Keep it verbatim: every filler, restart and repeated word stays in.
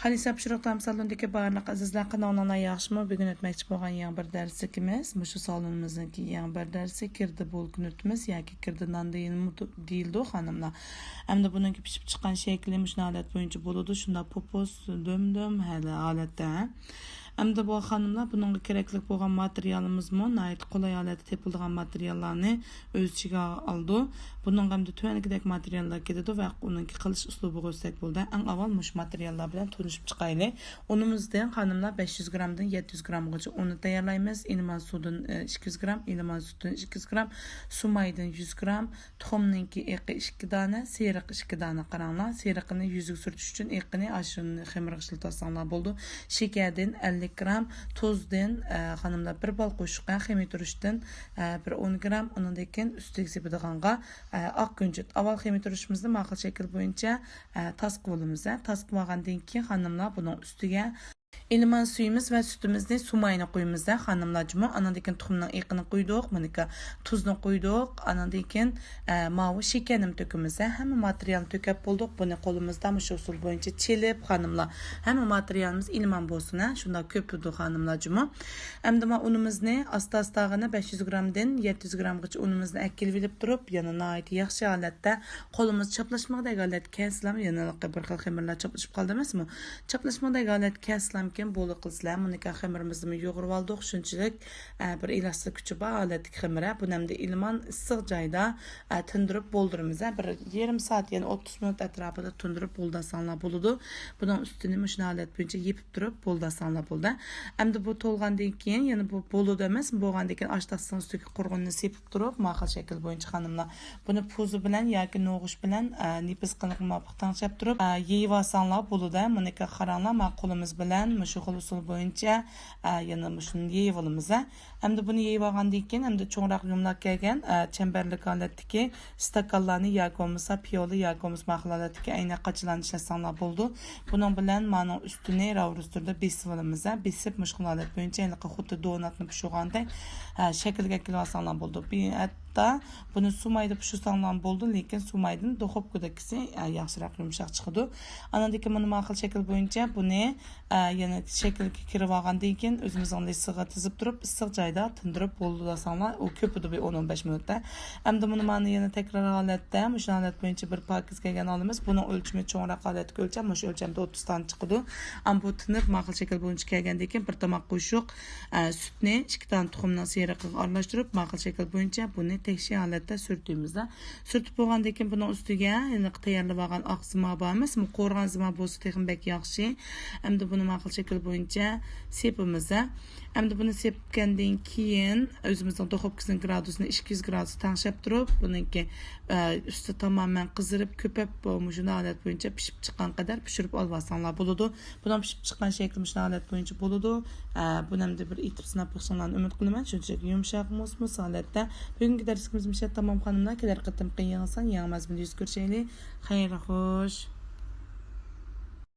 قالىسا پىشۇرۇق تائام سالونىدىكى بارلىق ئەزىزلەر، قېنىڭلار ياخشىمۇ؟ بۈگۈن ئۆتمەكچى بولغان يېڭى بىر دەرسلىكىمىز، مۇشۇ سالونىمىزنىڭكى يېڭى بىر دەرسى، كىردە بول كۈنۈتمىز ياكى كىردە نان دېيىلمىدۇ-، دېيىلىدۇ، خانىملار. ئەمدى بۇنىڭكى پىشىپ چىققان شەكلى مۇشۇ ھالەت بويىچە بولىدۇ، شۇنداق پوپۇس، دۈم-دۈم ھەلە ھالەتتە. ئەمدى بۇ خانىملار، بۇنىڭغا كېرەكلىك بولغان ماتېرىيالىمىزمۇ ناھايىتى قولاي ھالەتتە تېپىلىدىغان ماتېرىياللارنى ئۆز ئىچىگە ئالىدۇ. بۇنىڭغا ئەمدى تۆۋەندىكىدەك ماتېرىياللار كېتىدۇ ۋە ئۇنىڭكى قىلىش ئۇسلۇبىغا ئۆتسەك بولىدۇ. ئەڭ ئاۋۋال مۇشۇ ماتېرىياللار بىلەن تونۇشۇپ چىقايلى. ئۇنىمىزدىن خانىملار بەش يۈز گرامدىن يەتتە يۈز گرامغىچە ئۇننى تەييارلايمىز. ئىلمان سۇدىن، ئى، ئىككى يۈز گرام، ئىلمان سۈتتىن ئىككى يۈز گرام، سۇمايدىن يۈز گرام، تۇخۇمنىڭكى ئېقى ئىككى دانە، سېرىق ئىككى دانە قاراڭلار. سېرىقىنى يۈزىگە سۈرتۈش ئۈچۈن ئېقىنى ئاشۇنى خېمىرغا ئىشلىتىۋالساڭلار بولىدۇ. شېكەردىن ئەللىك گرام، تۇزدىن، ئە، خانىملار، بىر بال قوشۇق، ئە، خېمىر تۇرۇشتىن، ئە، بىر ئون گرام، ئۇنىڭدىن كېيىن ئۈستىگە سېپىدىغانغا، ئە، ئاق كۈنجۈت. ئاۋۋال خېمىر تۇرۇشىمىزنى ماقۇل شەكىل بويىچە، ئە، تاسقا بولىمىز، ئە. تاسقا بولغاندىن كېيىن خانىملار بۇنىڭ ئۈستىگە ئىلمان سۈيىمىز ۋە سۈتىمىزنى، سۇماينى قويىمىز، ئە، خانىملار جۇمۇ. ئانىڭدىن كېيىن تۇخۇمنىڭ ئېقىنى قويدۇق، مانىكا تۇزنى قويدۇق، ئانىڭدىن كېيىن، ئە، ماۋۇ شېكەرنىمۇ تۆكىمىز، ئە. ھەممە ماتېرىيالنى تۆكەپ بولدۇق. بۇنى قولىمىزدا مۇشۇ ئۇسۇل بويىچە چېلىپ، خانىملار، ھەممە ماتېرىيالىمىز ئىلمان بولسۇن، ئە. شۇنداق كۆپىدۇ، خانىملار جۇمۇ. ئەمدى ما ئۇنىمىزنى ئاستا-ئاستاغىنا بەش يۈز گرامدىن يەتتە يۈز گرامغىچە ئۇنىمىزنى ئەكېلىۋېلىپ تۇرۇپ، يەنە ناھايىتى ياخشى ھالەتتە قولىمىز چاپلاشمىغۇدەك ھالەتكە كەلسىلا، يەنە بىر خىل خېمىرلار چاپلىشىپ قالدى ئەمەسمۇ؟ چاپلاشمىغۇدەك ھالەتكە كەلسىلامكىن بولدى قىلسىلەر. مۇنىكا خېمىرىمىزنىمۇ يۇغۇرۇۋالدۇق. شۇنچىلىك، ئە، بىر ئېلاستىك كۈچى بار ھالەتتىكى خېمىر، ئە. بۇنى ئەمدى ئىلمان ئىسسىق جايدا، ئە، تىندۇرۇپ بولدۇرىمىز، ئە. بىر يېرىم سائەت، يەنى ئوتتۇز مىنۇت ئەتراپىدا تىندۇرۇپ بولدۇرساڭلار بولىدۇ. بۇنىڭ ئۈستىنى مۇشۇ ھالەت بويىچە يېپىپ تۇرۇپ بولدۇرساڭلار بولدى. ئەمدى بۇ تولغاندىن كېيىن يەنە بۇ بولىدۇ ئەمەس، بولغاندىن كېيىن ئاشتاختىسىنىڭ ئۈستىگە قۇرغۇننى سېپىپ تۇرۇپ، ماقۇل شەكىل بويىچە خانىملار بۇنى پۇزۇ بىلەن ياكى نوغۇچ بىلەن، ئە، نېپىز قېلىنلىقىغا مۇۋاپىق تەڭشەپ تۇرۇپ، ئە، يېيىۋالساڭلار بولىدۇ. مۇنىكا قاراڭلار، ما قولىمىز بىلەن مۇشۇ خىل ئۇسۇل بويىچە، ئە، يەنە مۇشۇنى يېيىۋالىمىز، ئە. ئەمدى بۇنى يېيىۋالغاندىن كېيىن، ئەمدى چوڭراق يۇمىلاپ كەلگەن، ئە، چەمبەرلىك ھالەتتىكى ئىستاكانلارنى ياكى بولمىسا پىيالە ياكى بولمىسا ماقۇل ھالەتتىكى ئەينەك قاچىلارنى ئىشلەتسەڭلار بولىدۇ. بۇنىڭ بىلەن مانىڭ ئۈستىنى راۋرۇستۇردا بېسىۋالىمىز، ھە. بېسىپ، مۇشۇ ھالەت بويىچە ھېلىقى خۇددى دوناتنى پىشۇرغاندەك، ھە، شەكىلگە كېلىۋالساڭلار بولىدۇ. بى-، ھەتتا بۇنى سۇمايدا پىشۇرساڭلار بولىدۇ، لېكىن سۇمايدىن دۇخوپكىدىكىسى، ھە، ياخشىراق يۇمشاق چىقىدۇ. ئاناندىن كېيىن مانا ماقۇل شەكىل بويىچە بۇنى ئە، يەنە شەكىلگە كىرىۋالغاندىن كېيىن، ئۆزىمىزنىڭ لىسىغا تىزىپ تۇرۇپ، ئىسسىق جايدا تىندۇرۇپ بولدۇرساڭلار، ئۇ كۆپىدۇ بىر ئون، ئون بەش مىنۇتتا. ئەمدى بۇنى مانا يەنە تەكرار ھالەتتە، مۇشۇ ھالەت بويىچە بىر پاكىز كەلگەن ئالىمىز. بۇنىڭ ئۆلچىمى چوڭراق ھالەتتىكى ئۆلچەم، مۇشۇ ئۆلچەمدە ئوتتۇز دانە چىقىدۇ. ئەمما بۇ تىنىپ، ماقۇل شەكىل بويىچە كەلگەندىن كېيىن، بىر تاماق قوشۇق، ئە، سۈتنى، ئىككى دانە تۇخۇمنىڭ سېرىقىغا ئارىلاشتۇرۇپ، ماقۇل شەكىل بويىچە بۇنى تەكشى ھالەتتە سۈرتىمىز. سۈرتۈپ بولغاندىن كېيىن بۇنىڭ ئۈستىگە ھېلىقى تەييارلىۋالغان ئاق زىما بار ئەمەسمۇ؟ قورۇغان زىما بولسا تېخىمۇ بەك ياخشى. ئەمدى بۇنى ماقۇل شەكىل بويىچە سېپىمىز. ئەمدى بۇنى سېپكەندىن كېيىن ئۆزىمىزنىڭ دۇخوپكىسىنىڭ گرادۇسىنى ئىككى يۈز گرادۇسقا تەڭشەپ تۇرۇپ، بۇنىڭكى، ئە، ئۈستى تامامەن قىزىرىپ، كۆپۈپ، مۇشۇ ھالەت بويىچە پىشىپ چىققان قەدەر پىشۇرۇپ ئالىۋالساڭلار بولىدۇ. بۇنىڭ پىشىپ چىققان شەكلى مۇشۇ ھالەت بويىچە بولىدۇ. ئە، بۇنى ئەمدى بىر ئېتىپ سىناپ بېقىشىڭلارنى ئۈمىد قىلىمەن. شۇنچىلىك يۇمشاق، مۇس-مۇس ھالەتتە. بۈگۈنكى دەرسلىكىمىز مۇشۇ يەردە تامام، خانىملار. كېلەر قېتىمقى يېڭى سان، يېڭى مەزمۇندا يۈز كۆرۈشەيلى. خەير خوش.